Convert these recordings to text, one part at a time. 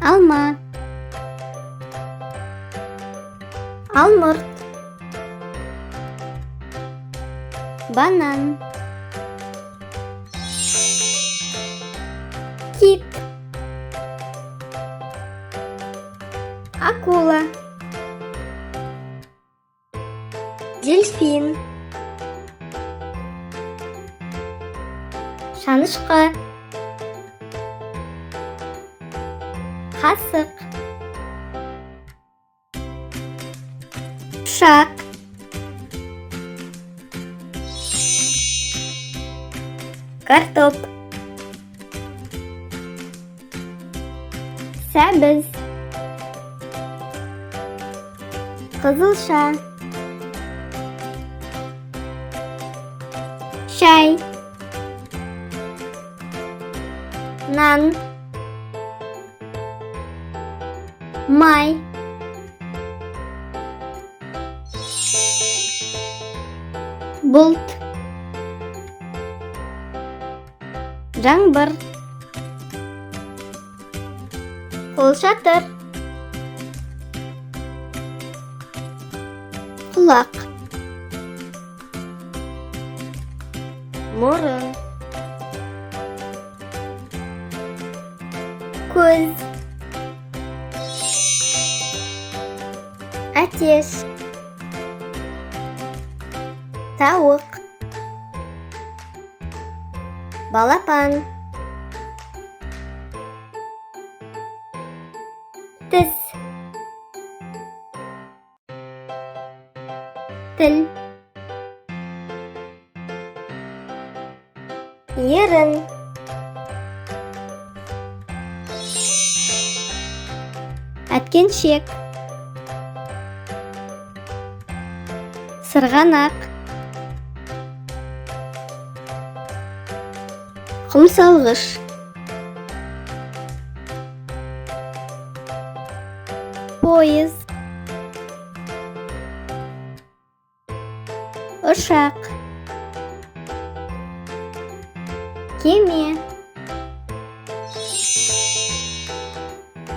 Алма. Алмұрт. Банан. Кит. Акула. Дельфин. Шанышқы. Қасық. Пышақ. Картоп. Сәбіз. Қызылша. Шай. Нан. Май. Бұлт. Жаңбыр. Қолшатыр. Құлақ. Мұрын. Көз. Әтеш. Тауық. Балапан. Тіс. Тіл. Ерін. Әткеншек. Сырғанақ. Құмсалғыш. Пойыз. Ұшақ. Кеме.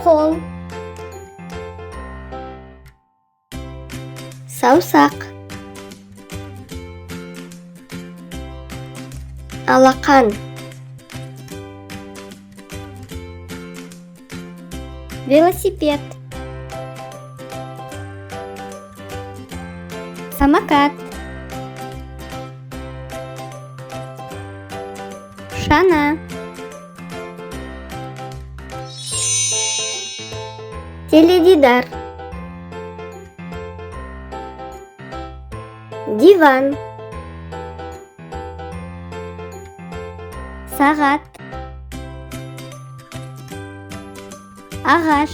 Қол. Саусақ. Алақан. Велосипед. Самокат. Шана. Теледидар. Диван. Сағат. Ағаш.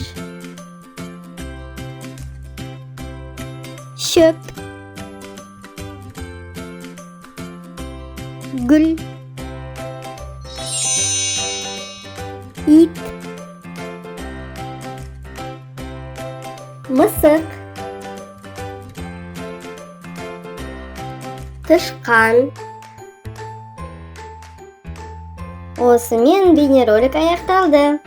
Шөп. Гүл. Ит. Мысық. Тышқан. Осымен бейнеролик аяқталды.